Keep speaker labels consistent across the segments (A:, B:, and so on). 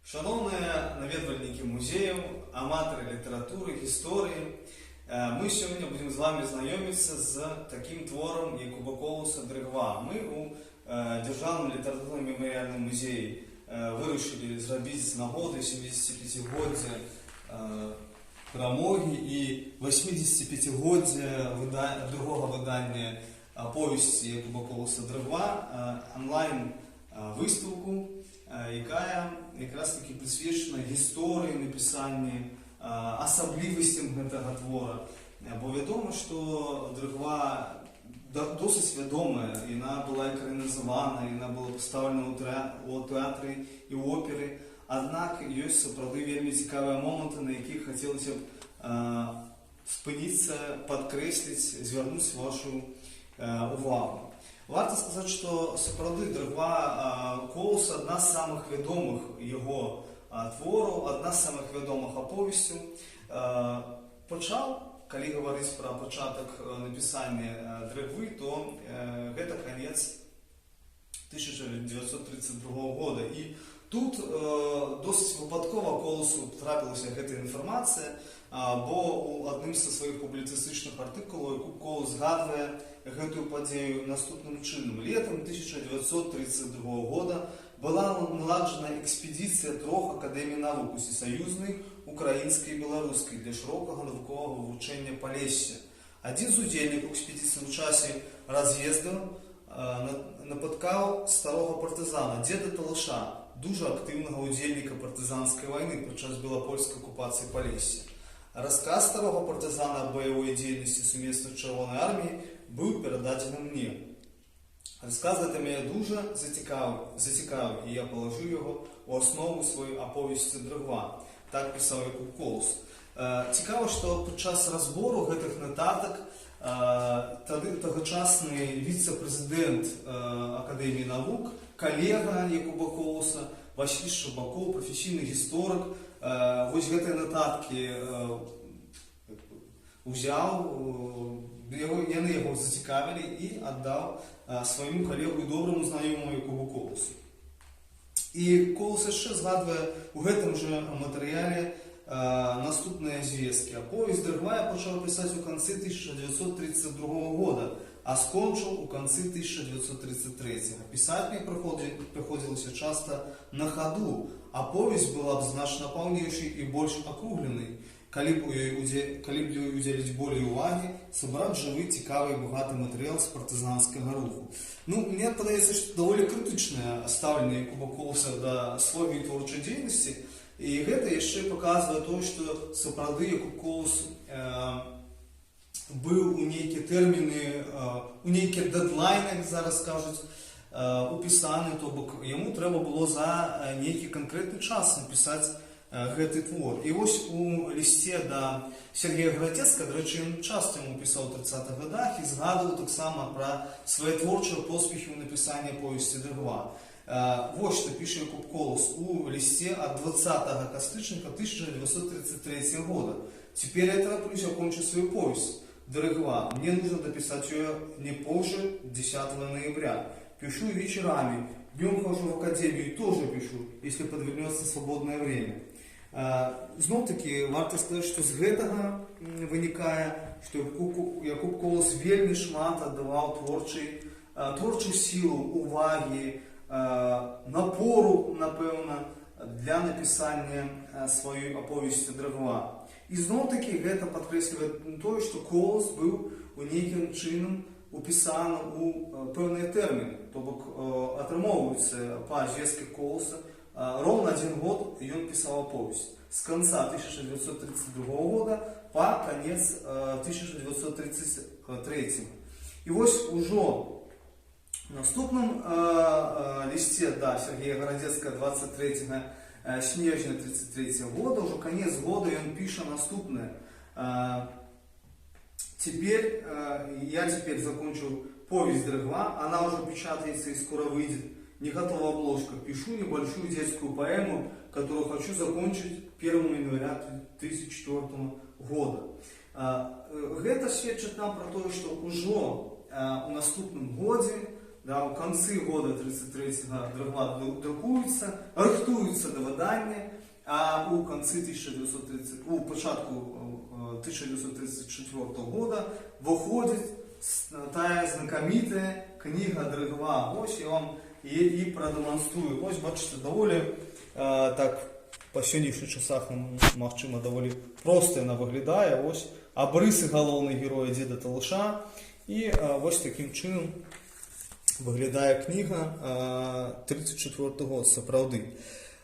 A: Шаноўныя наведвальнікі музеяў, аматары літаратуры, гісторыі, мы сёння будзем з вами знаёміцца з такім творам Якуба Коласа «Дрыгва». Мы у Дзяржаўным літаратурным мемарыяльным музеі вырашылі зрабіць з нагоды 75-годдзя перамогі і 85-годдзя другога выдання аповесці Якуба Коласа «Дрыгва» онлайн выстаўку, якая якраз таки прысвечана гісторыі напісання, асаблівасцям гэтага твора. Бо вядома, што «Дрыгва» досыць вядомая, яна была экранізавана, яна была пастаўлена ў тэатры і ў оперы. Аднак ёсць сапраўды вельмі цікавыя моманты, на якіх хацелася б спыніцца, падкрэсліць, звярнуць вашу увагу. Варта сказаць, што сапраўды «Дрыгва» Коласа адна з самых вядомых яго твораў, адна з самых вядомых аповесцяў. Пачаў, калі гаварыць пра пачатак напісання «Дрыгвы», то гэта канец 1932 года. І тут досыць выпадкова Коласу трапілася гэта інфармацыя, бо у адным са сваіх публіцыстычных артыкулаў Якуб Колас згадвае гэтую падзею наступным чынам. Летом 1932 года была наладжана экспедыцыя трох акадэмій навук: усесаюзнай, украінскай і беларускай, для шырокага навуковага вывучэння Палесся. Адзін з удзельнікаў экспедыцыі ў часе раз'езду напаткаў старога партызана, дзеда Талаша, дужа актыўнага ўдзельніка партызанскай вайны падчас белапольскай акупацыі Палесся. Рассказ старога партызана аб баявой дзейнасці сумесна з Чырвонай арміяй быў перададзены мне. Рассказ гэты мяне дужа зацікавіў, і я палажыў яго ў аснову сваёй аповесці «Дрыгва». Так пісаў Якуб Колас. Цікава, што падчас разбору гэтых нататак тады тагачасны віцэ-прэзідэнт Акадэміі навук, калега Якуба Коласа, Васіль Шчарбакоў, прафесійны гісторык, вось гэтыя нататкі узяў, яны яго зацікавілі, і аддаў свайму калегу і добраму знаёмаму Якубу Коласу. І Колас яшчэ згадвае у гэтым жа матэрыяле наступныя звесткі. Аповесць «Дрыгва» я пачаў пісаць у канцы 1932 года, а скончыў у канцы 1933. Пісаць мне прыходзілася часта на хаду. Аповесць была б значна паўнейшай і больш акругленай, калі б ёй удзяліць болей увагі, сабраць жывы, цікавы і багаты матэрыял з партызанскага руху. Ну, мне падаецца, што даволі крытычнае стаўленне Якуба Коласа да сваёй творчай дзейнасці, і гэта яшчэ паказвае тое, што сапраўды Якуб Колас быў у нейкія тэрміны, у нейкія дэдлайны, як зараз кажуць, упісаны, то бок яму трэба было за нейкі канкрэтны час напісаць гэты твор. І вось у лісце да Сергея Гарадзецкага, дарэчы, ён часта яму пісаў у 30-х годах і згадваў таксама пра свае творчыя поспехі ў напісанні аповесці «Дрыгва». Вось што піша Якуб Колас у лісце ад 20 кастрычніка 1933 года. «Теперь я тороплюсь окончить свою повесть «Дрыгва». Мне нужно дописать ее не позже 10 ноября. Пишу вечерами, днем хожу в академию и тоже пишу, если подвернется свободное время». Зноў-такі варта сказаць, што з гэтага вынікае, што Якуб Колас вельмі шмат аддаваў творчую сілу, увагі, напору, напэўна, для напісання сваёй аповесці «Дрыгва». І зноў-такі гэта падкрэслівае тое, што Колас быў у нейкім чынам упісаны ў пэўныя тэрміны. То бок атрымоўваецца па звестках Коласа, роўна адзін год ён пісаў аповесць. З канца 1932 года па канец 1933. І вось ужо в наступным лісце да Сергея Гарадзецкага 23 снежня 33 года, ўжо канец года, ён піша наступнае. «Теперь я теперь закончил повесть «Дрыгва», она уже печатается и скоро выйдет. Не готова обложка. Пишу небольшую детскую поэму, которую хочу закончить 1 января 1934 года». Гэта сведчыць нам пра тое, што ўжо у наступным годзе да, у канцы года 33-го Дрыгва друкуецца, рыхтуецца да выдання, а у канцы 1930, у пачатку 1934 года выходзіць тая знакамітая кніга «Дрыгва». Вось я вам і прадэманструю. Вось бачыце, даволі так па сённяшніх часах, магчыма, даволі проста яна выглядае. Вось абрысы галоўнага героя дзеда Талыша. І вось такім чынам выглядае кніга 34 год сапраўды.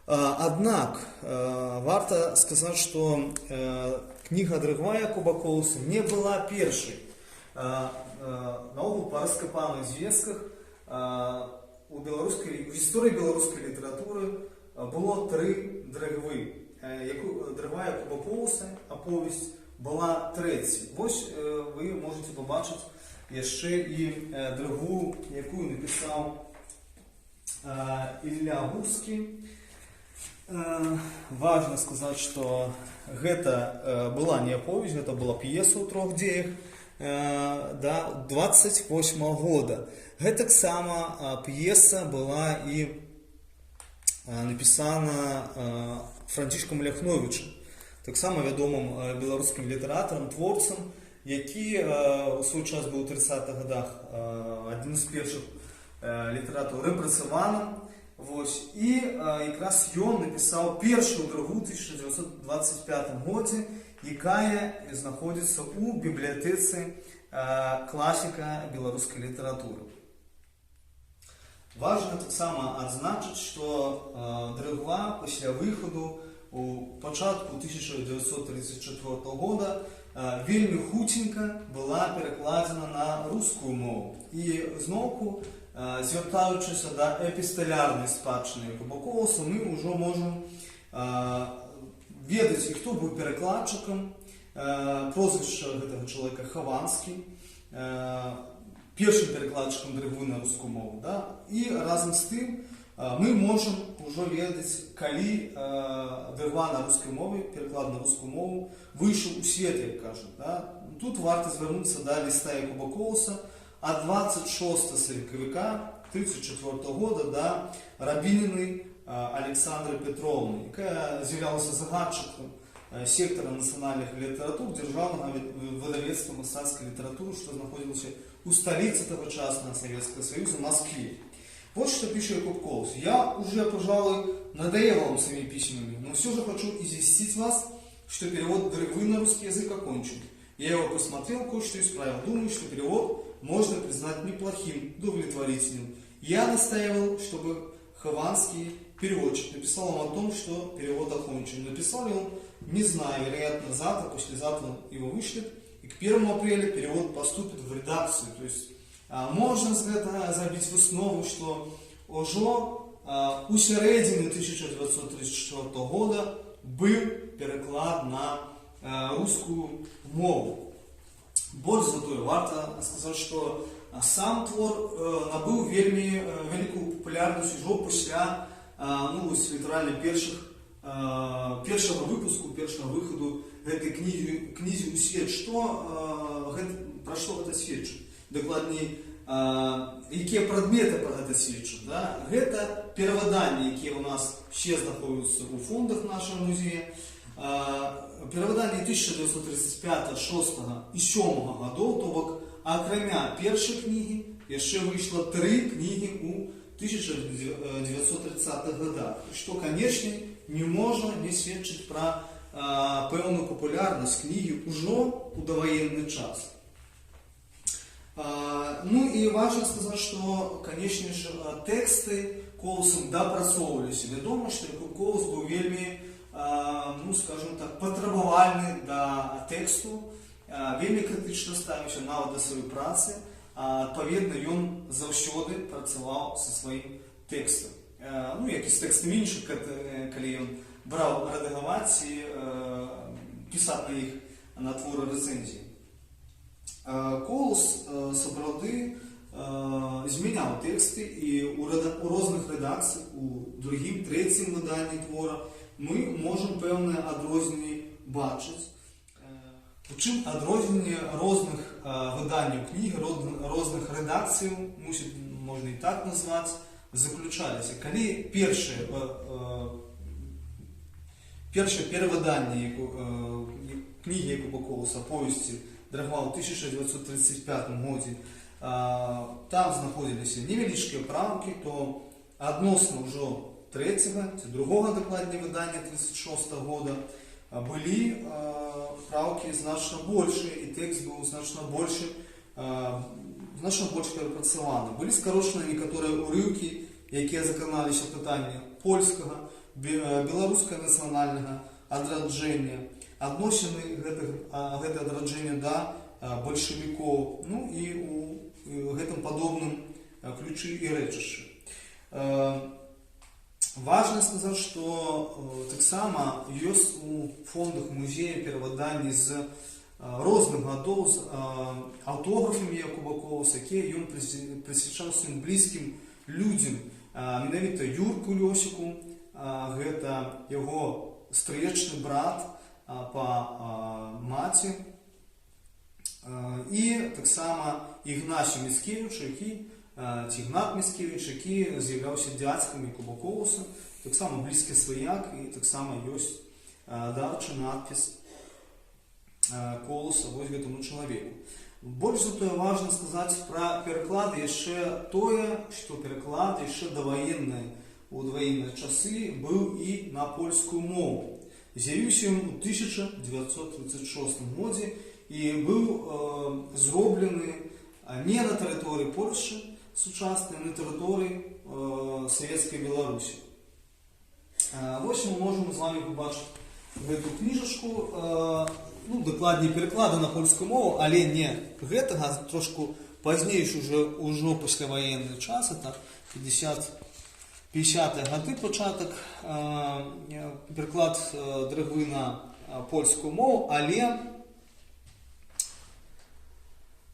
A: Аднак варта сказаць, што кніга «Дрыгва» Якуба Коласа не была першай. Наогул па раскапаных звестках у гісторыі беларускай літаратуры было тры дрыгвы. Дрыгва Якуба Коласа, аповесць, была трэцяй. Вось вы можете пабачыць яшчэ і дрыгву, якую напісаў Ілля Гурскі. Важна сказаць, што гэта была не аповесць, гэта была п'еса ў трох дзеях да 28 года. Гэтаксама п'еса была і напісана Францішкам Ляхновічам, таксама вядомым беларускім літаратарам, творцам, які у свой час быў у 30-х годах адзін з першых літаратараў рэпрэсаваным. Вось. І якраз ён напісаў першую дрыгву 1925 годзе, якая знаходзіцца ў бібліятэцы класіка беларускай літаратуры. Важна таксама адзначыць, што Дрыгва пасля выхаду у пачатку 1934 года вельмі хуценька была перакладзена на рускую мову. І зноўку, звяртаючыся да эпісталярнай спадчыны Якуба Коласа, мы ўжо можам ведаць, і хто быў перакладчыкам. Прозвішча гэтага чалавека Хаванскі, першым перакладчыкам Дрыгвы на рускую мову. Да? І разам з тым мы можам ужо ведаць, калі Дрыгва на рускай мове, пераклад на рускую мову выйшаў у свет, як кажуць. Да? Тут варта звярнуцца да ліста Якуба Коласа ад 26 сакавіка 34 года да Рабінінай Александры Петровны, якая з'яўлялася загадчыкам сектара нацыянальных літаратур дзяржаўнага выдавецтва мастацкай літаратуры, што знаходзілася у сталіцы тагачаснага Советского Союза, Москве. Вот что пишет Якуб Колас. «Я уже, пожалуй, надоел вам своими письмами, но все же хочу известить вас, что перевод Дрыгвы на русский язык окончен. Я его посмотрел, кое-что исправил. Думаю, что перевод можно признать неплохим, удовлетворительным. Я настаивал, чтобы Хованский, переводчик, написал вам о том, что перевод окончен. Написал ли он, не знаю, вероятно, завтра, послезавтра он его вышлет. И к 1 апреля перевод поступит в редакцию». То есть можна з гэтага зрабіць выснову, што ўжо у сярэдзіне 1934 года быў пераклад на рускую мову. Больш за тое, варта сказаць, што сам твор набыў вельмі вялікую папулярнасць ужо пасля ну, вось, літаральна першага выпуску, першага выхаду гэтай кнігі ў свет. Пра што гэта сведчыць? Дакладней, якія прадметы пра гэта сведчаць? Да? Гэта перавыданні, якія ў нас ще знаходзяцца ў фондах нашага музея. Перавыданні 1935, 6 і 7 гадоў, то бок акрамя першай кнігі яшчэ выйшла тры кнігі ў 1930-х годах, што, канешне, не можа не сведчыць пра пэўную папулярнасць кнігі ўжо ў даваенны час. Ну і важна сказаць, што, канешне ж, тэксты Коласам дапрацоўваліся. Вядома, што Якуб Колас быў вельмі, ну, скажем так, патрабавальны да тэксту, вельмі крытычна ставіўся нават да сваёй працы. Адпаведна, ён заўсёды працаваў са сваім тэкстам. Ну, як і з тэкстам іншых, калі ён браў рэдагаваць і пісаць на іх, на творы, рэцэнзіі. Колас сапраўды змяняў тэксты, і ў розных рэдакцыях, у другім, трэцім выданні твора мы можам пэўныя адрозненні бачыць. У чым адрозненне розных выданняў кніг, розных рэдакцыяў, мусіць, можна і так назваць, заключаліся. Калі першае перавыданне кнігі Якуба Коласа, аповесці «Драгва» ў 1935 годзе, там знаходзіліся невялічкія праўкі, то адносна ўжо трэцяга ці другога, дакладней, выдання 36 года былі праўкі значна большыя, і тэкст быў значна больш перапрацаваны. Былі скарочаны некаторыя урыўкі, якія закраналіся пытанні польскага, беларускага нацыянальнага адраджэння, адносіны гэта адраджэнне да бальшавікоў, ну і у гэтым падобным ключы і рэчышчы. Важна сказаць, што таксама ёсць у фондах музея перавыданні з розных гадоў з аўтографамі Якуба Коласа, якія ён прысвячаў сваім блізкім людзям, менавіта Юрку Лёсіку, гэта яго стрыечны брат па маці, і таксама Ігнасю Міцкевічу, які, ці Ігнат Міцкевіч, які з'яўляўся дзядзькам Якуба Коласа, таксама блізкі сваяк, і таксама ёсць дарчы надпіс Коласа вось гэтаму чалавеку. Больш за тое, важна сказаць пра пераклады яшчэ тое, што пераклад яшчэ даваенныя, у даваенныя часы быў і на польскую мову. З'явіўся ён у 1936 годзе і быў зроблены не на тэрыторыі Польшчы сучаснай, на тэрыторыі Савецкай Беларусі. Вось мы можам з вами пабачыць гэту кніжачку, ну, дакладней, пераклады на польскую мову, але не гэтага, трошку пазнейшы, ўжо пасляваенны час, это 50-е гады пачатак, пераклад «Драгвы» на польскую мову, але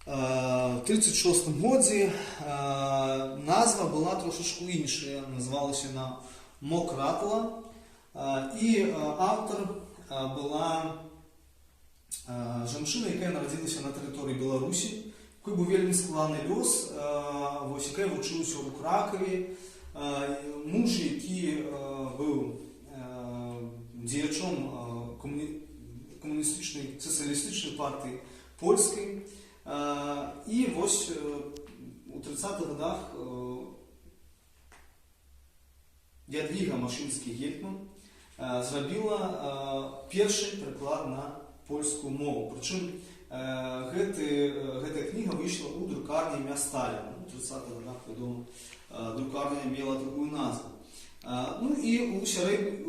A: в 36 годзе назва была трошачку іншая, называлася на «Мократла», і аўтар была жанчына, якая нарадзілася на тэрыторыі Беларусі, якой быў вельмі складаны лёс, вось, якая вучылася ў Кракаве, муж, які быў дзеячом камуністычнай, сацыялістычнай партыі польскай. І вось у 30-х годах Ядвіга Машынскі-Гельтман зрабіла першы пераклад на польскую мову. Прычым гэтая кніга выйшла ў друкарні імя Сталіна. Ну, у 30-х годах, вядома, друкарня мела такую назву. Ну і у сярэд...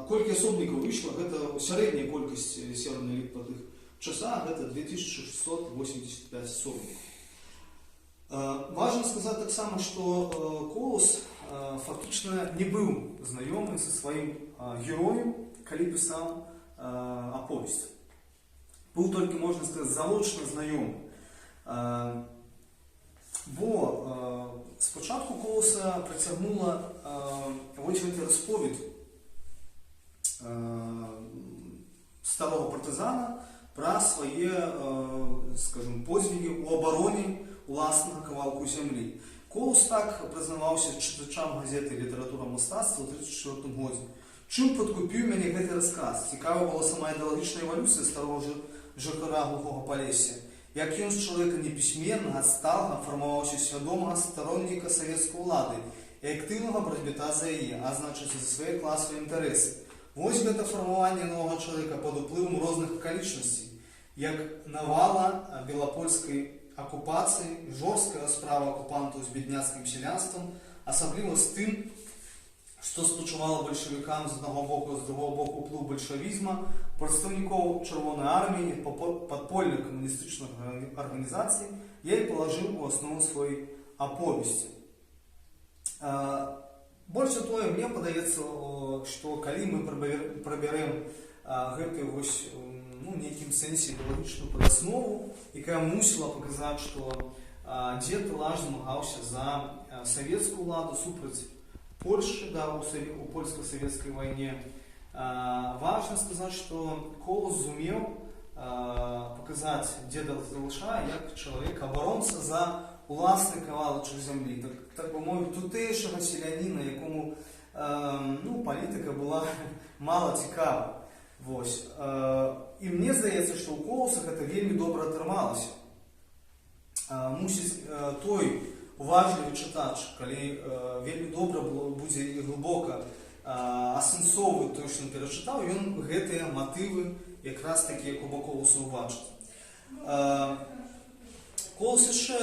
A: колькі асобнікаў выйшла, гэта сярэдняя колькасць серыйны лік па тых часах, гэта 2685 асобнікаў. Важна сказаць таксама, што Колас фактычна не быў знаёмы са сваім героем, калі пісаў аповесць. Быў толькі, можна сказаць, завочна знаёмы. Бо спачатку Коласа прыцягнула вось гэты расповед старога партызана пра свае, скажем, подзвігі ў абароне уласнага кавалку зямлі. Колас так прызнаваўся чытачам газеты «Літаратура мастацтва» ў 34 годзе: «Чым падкупіў мяне гэты расказ? Цікава была сама ідэалагічная эвалюцыя старога жыхара глухога Палесся. Як ён з чалавека непісьменнага, адсталага фармаваўся свядомага старонніка савецкай улады і актыўнага барацьбіта за яе, а значыць, за свае класавыя інтарэсы. Вось гэта фармаванне новага чалавека пад уплывам розных акалічнасцей, як навала белапольскай акупацыі, жорсткая расправа акупантаў з бедняцкім сялянствам, асабліва з тым, што спачувала бальшавікам з аднаго боку, з другого боку уплыў бальшавізма, прадстаўнікоў Чырвонай арміі і падпольных камуністычных арганізацый, я і палажыў у аснову сваёй аповесці». Больш за тое, мне падаецца, што калі мы прабярэм гэты вось, ну, нейкім сэнсе ідэалагічную падаснову, якая мусіла паказаць, што дзед Талаш змагаўся за савецкую ўладу супраць Польшчы, да, у польска-савецкай вайне. Важна сказаць, што Колас зумеў паказаць дзеда Талаша як чалавека абаронца за уласны кавалачак зямлі, так бы мовіць, тутэйшага селяніна, якому ну, палітыка была мала цікава. Вось. І мне здаецца, што ў Коласа гэта вельмі добра атрымалася. Мусіць, той уважлівы чытач, калі вельмі добра было, будзе і глыбока асэнсоўваць тое, што ён перачытаў, ён гэтыя матывы якраз такі Якуба Коласа ўбачыць. Колас яшчэ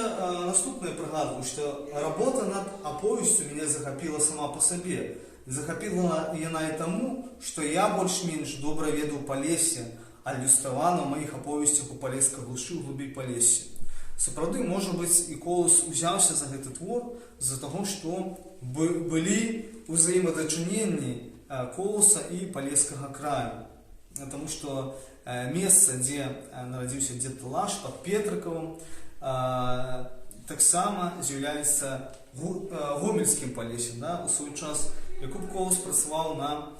A: наступнае прыгадваў, што работа над аповесцю мяне захапіла сама па сабе. Захапіла яна і таму, што я больш-менш добра ведаў Палессе, адлюстравана ў маіх аповесцях у палескай глушы, ў глыбі Палесся. Сапраўды, можа быць, і Колас узяўся за гэты твор з-за таго, што былі ўзаемадачыненні Коласа і палескага краю. Таму што месца, дзе нарадзіўся дзед Талаш, пад Петрыкавам, таксама з'яўляецца гомельскім Палессем. Да? У свой час Якуб Колас працаваў на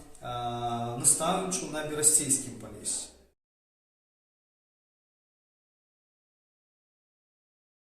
A: настаўнічаў на берасцейскім Палессі.